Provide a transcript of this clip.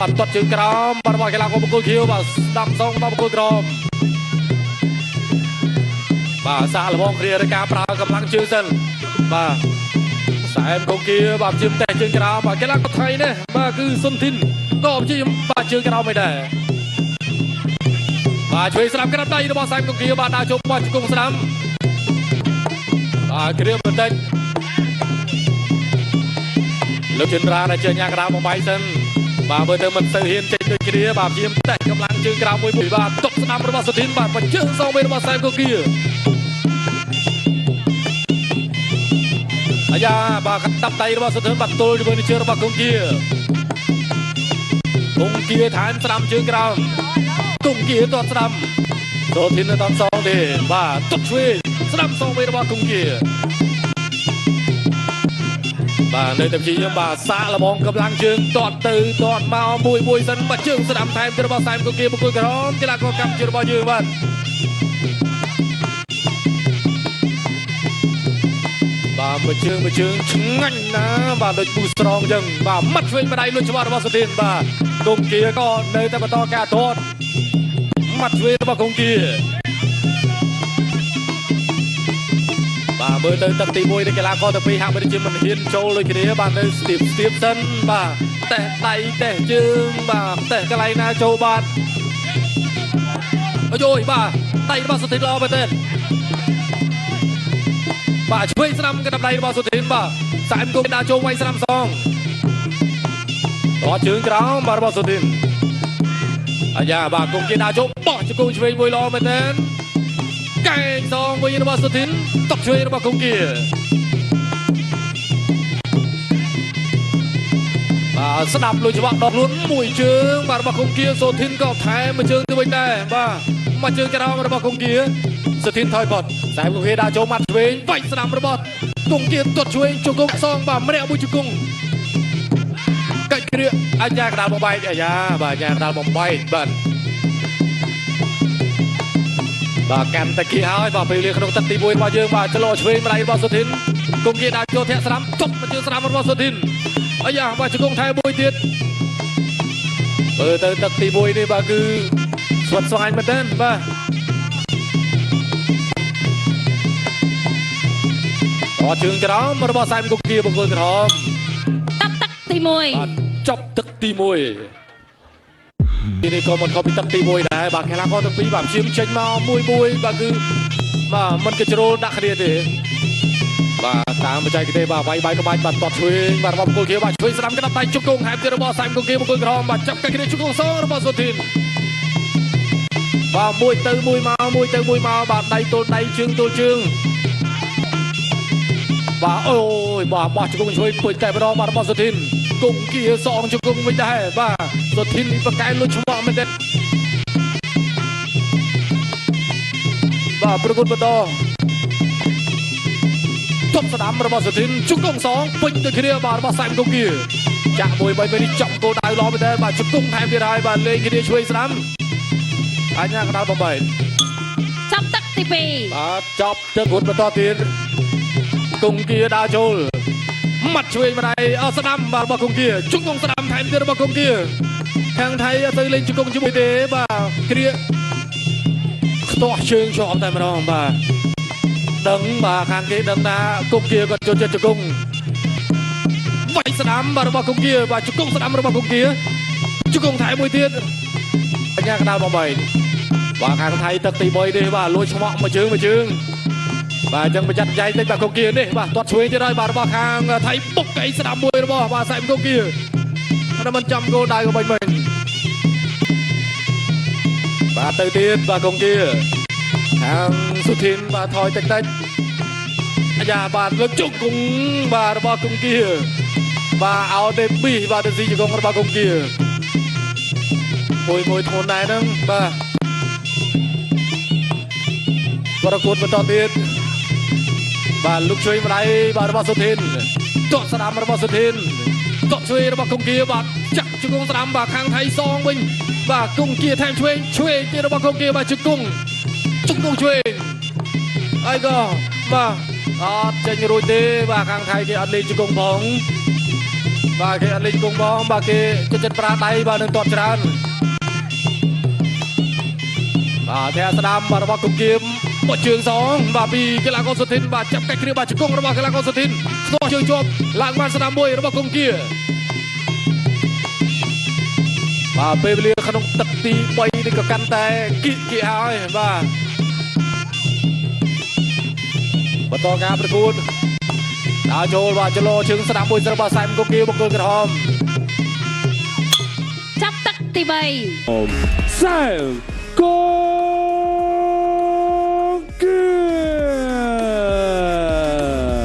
បាទទាត់ជើងក្រោមបាទរបស់កីឡាករបង្គោលខៀវបាទស្ដាំសងរបស់បង្គោលក្រមបាទសាកល្បងគ្រារការប្រើកម្លាំងជើងសិនបាទសែមកុងគាបាទជើងតេះជើងក្រោមបាទកីឡាករថៃនេះបាទគឺសុនធីនក៏ព្យាយាមបាទជើងក្រោមមិនដែរបាទជួយស្ដាំក្រាបដៃរបស់សែមកុងគាបាទដើរចូលបោះជង្គង់ស្ដាំបាទគ្រាបន្តិចលោកចិនរាដែលជាញ៉ាកដាបំបីសិនបាទមើលទៅមិនសូវហ៊ានចេញដូចគ្នាបាទព្យាយាមតេះកម្លាំងជើងក្រោមមួយមួយបាទទុកស្ដាំរបស់សុធីនបាទបញ្ជើងសងវិញរបស់សែមកុងគាអាយ៉ាបាទកតាប់ដៃរបស់សុធីនបាទទល់ជាមួយនឹងជើងរបស់កុងគាកុងគាថែមស្ដាំជើងក្រោមកុងគាទាត់ស្ដាំសុធីននៅតាមសងទេបាទទុកឆ្វេងស្ដាំសងវិញរបស់កុងគាបាទនៅតែព្យាយាមបាទសាកល្បងកម្លាំងជើងទាត់ទៅទាត់មកមួយមួយសិនបាទជើងស្ដាំថែមទៅរបស់សែមកុងគាបង្គោលក្រមកីឡាករកម្ពុជារបស់យើងបាទបាទមួយជើងមួយជើងឆ្ងាញ់ណាស់បាទដូចពូស្រងអញ្ចឹងបាទមាត់ឆ្វេងម្ដាយលុចច្បាស់របស់សុធីនបាទកុងគាក៏នៅតែបន្តការទាត់មាត់ឆ្វេងរបស់កុងគាបាទមើលទៅទឹកទី1នៃកីឡាករទាំងពីរហាក់បីដូចជាមិនហ៊ានចូលដូចគ្នាបាទនៅស្ទាបស្ទាបសិនបាទតេះដៃតេះជើងបាទតេះកន្លែងណាចូលបាទអូយបាទដៃរបស់សុធីនល្អមែនទែនបាទឆ្វេងស្ដាំកណ្ដាប់ដៃរបស់សុធីនបាទសែមគង់ដើរចូលវាយស្ដាំសងតជើងក្រោមបាទរបស់សុធីនអាយ៉ាបាទគង់គេដើរចូលបោះជង្គង់ឆ្វេងមួយល្អមែនទែនកែងសងវិញរបស់សុធីនតក់ឆ្វេងរបស់គង់គាបាទស្ដាប់លុយច្បាក់ដកខ្លួនមួយជើងបាទរបស់គង់គាសូធីនក៏ថែមមួយជើងទៅវិញដែរបាទមួយជើងក្រោមរបស់គង់គាសុធីនថយផុតសែមគង់គាដើរចូលមាត់ឆ្វេងបាច់ស្ដាំរបស់គង់គាទាត់ឆ្វេងជង្គង់សងបាទម្នាក់មួយជង្គង់កាច់គ្រាអញ្ញាកដាលបំបែកអាយ៉ាបាទអញ្ញាកដាលបំបែកបាទបាទកាន់តែគីហើយបាទពេលលាក្នុងទឹកទី1របស់យើងបាទឆ្លោឆ្វេងម្ដាយរបស់សុធីនគង់គាដើរចូលធាក់ស្ដាំទប់មកជើងស្ដាំរបស់សុធីនអាយ៉ាបាទជង្គង់ថែមមួយទៀតមើលទៅទឹកទី1នេះបាទគឺស្វិតស្វាញមែនទែនបាទតជើងក្រោមរបស់សែមកុងគាបង្គោលក្រហម តាប់ទឹកទី បាទ 1 ចប់ទឹកទី1ទីនេះក៏មិនខុសពីទឹកទី1ដែរបាទកីឡាករទាំងពីរបាទព្យាយាមចេញមកមួយមួយបាទគឺបាទមិនកជ្រុលដាក់គ្នាទេបាទតាមបច្ចេកទេសបាទវាយបាយក្បាច់បាទតតឆ្វេងបាទរបស់បង្គោលខៀវបាទឆ្វេងស្ដាំក្តាប់ដៃជង្គង់ថែមទៀតរបស់សែមកុងគាបង្គោលក្រហមបាទចាប់កាច់គ្នាជង្គង់សងរបស់សុធីនបាទមួយទៅមួយមកមួយទៅមួយមកបាទដៃទល់ដៃជើងទល់ជើងបាទអូយបាទបោះជង្គង់ជួយពេញតែម្ដងបាទរបស់សុធីនគង្គគាសងជង្គង់វិញដែរបាទសុធីននេះប្រកែលុចឆ្មក់មែនទេបាទប្រកួតបន្តទប់ស្ដាំរបស់សុធីនជង្គង់សងពេញដូចគ្នាបាទរបស់សែមគង្គគាចាក់មួយបីបីនេះចំគោលដៅល្អមែនទេបាទជង្គង់ថែមទៀតហើយបាទលេងគ្នាជួយស្ដាំអញ្ញាកណ្ដាល8 ចាប់ទឹកទី បាទចប់ទឹករត់បន្តទៀតគង្គគាដើរចូលមាត់ឆ្វេងម្ដាយអស្ដាំបាទរបស់គង្គគាជង្គង់ស្ដាំថែមទៀតរបស់គង្គគាខាងថៃអត់ទៅលេងជង្គង់ជាមួយទេបាទគ្រាខ្ទាស់ជើងជាប់តែម្ដងបាទដឹងបាទខាងគេដឹងថាគង្គគាគាត់ចូលចិត្តជង្គង់វាយស្ដាំបាទរបស់គង្គគាបាទជង្គង់ស្ដាំរបស់គង្គគាជង្គង់ថែមមួយទៀតបញ្ញាកណ្ដាល8បាទខាងថៃទឹកទី3នេះបាទលួចឆ្មក់មួយជើងមួយជើងបាទអញ្ចឹងប្រយ័ត្នប្រយែងតិចបាទកុងគានេះបាទទាត់ឆ្វេងទៀតហើយបាទរបស់ខាងថៃបុកកៃស្ដាំមួយរបស់បាទសែមកុងគាតែមិនចំគោលដៅក៏បាញ់មិញបាទទៅទៀតបាទកុងគាខាងសុធីនបាទថយតិចតិចអាយ៉ាបាទលើកជង្គង់បាទរបស់កុងគាបាទអោទេប៊ីបាទទៅស៊ីជង្គង់របស់កុងគាមួយមួយធ្ងន់ដែរហ្នឹងបាទប្រកួតបន្តទៀតបាទលោកជួយម្ដាយបាទរបស់សុធីនទាត់ស្ដាំរបស់សុធីនទាត់ជួយរបស់គង្គគាបាទចាក់ជង្គង់ស្ដាំបាទខាងថៃសងវិញបាទគង្គគាថែមឆ្វេងឆ្វេងទៀតរបស់គង្គគាបាទជង្គង់ជង្គង់ឆ្វេងហើយក៏បាទអត់ចេញរួចទេបាទខាងថៃគេអត់លេងជង្គង់ផង បាទគេអត់លេងជង្គង់បងបាទគេចិត្តចិត្តប្រាដៃបាទនឹងតបច្រើនបាទធាស្ដាំបាទរបស់គង្គៀមបត់ជើងសងបាទពីកីឡាករសុធីនបាទចាប់កាច់គ្នាបាទជង្គង់របស់កីឡាករសុធីនស្ទាស់ជើងជាប់ឡើងបានស្ដាំមួយរបស់គង្គៀបាទពេលវេលាក្នុងទឹកទី3នេះក៏កាន់តែគៀកគៀកហើយបាទបន្តការប្រកួតដើរចូលបាទចលោជើងស្ដាំមួយស្រាប់បាទសែមគង្គៀបង្គោលក្រហម ចាប់ទឹកទី3 សែមគង